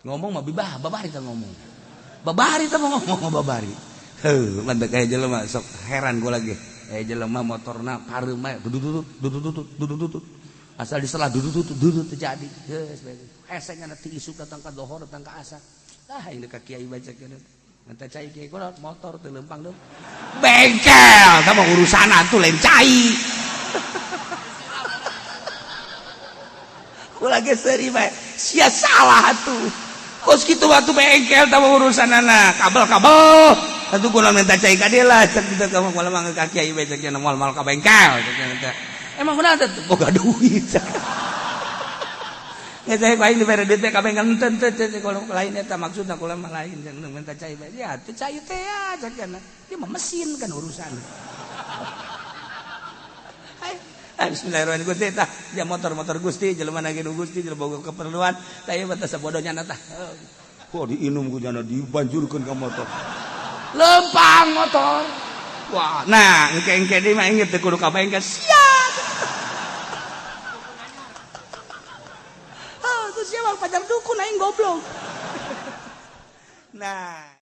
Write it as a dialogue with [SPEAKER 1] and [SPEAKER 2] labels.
[SPEAKER 1] Ngomong mah bibah, babari teh ngomong. Babari teh ngomong babari. Heuh, mantep kayak jelema sok heran gua lagi. Jelema motorna pareum mah dudut dudut dudut dudut. Asal diselah dudut dudut terjadi. Geus hese ngana ti isuk datang ka dohor datang ka asar. Ah ini ka kiai baca keun. Minta cai kiai kula motor teu lempang deui. Bengkel, tah mah urusan atuh lain cai. Kula ge seuri bae. Sia salah atuh. Kos kitu waktu bengkel tah mah urusanana kabel-kabel. Atuh kula minta cai ka dieu lah cek kitu ka mah kula mah ka kiai bae cek cenah moal-moal ka bengkel cek cenah. Emang kunaon teh boga duit. Nggak saya aing dibere duit teh kabeh ngenten teh teh kalau lain eta maksudna kula mah lain jeung minta cai bae. Ya teu cai teh ya cek cenah. Dia mah mesin kan urusan. Hai, bismillahirrahmanirrahim Gusti tah dia motor-motor Gusti jelema lagi nu Gusti jelema boga keperluan tah ieu mah teh sabodohnya tah. Kok diinum ku jana dibanjurkeun ka motor. Lempang motor. Wah, nah engke-engke deui mah inget teh kudu ka bengkel. Siap. Siapa pacar dukun aing goblok. Nah.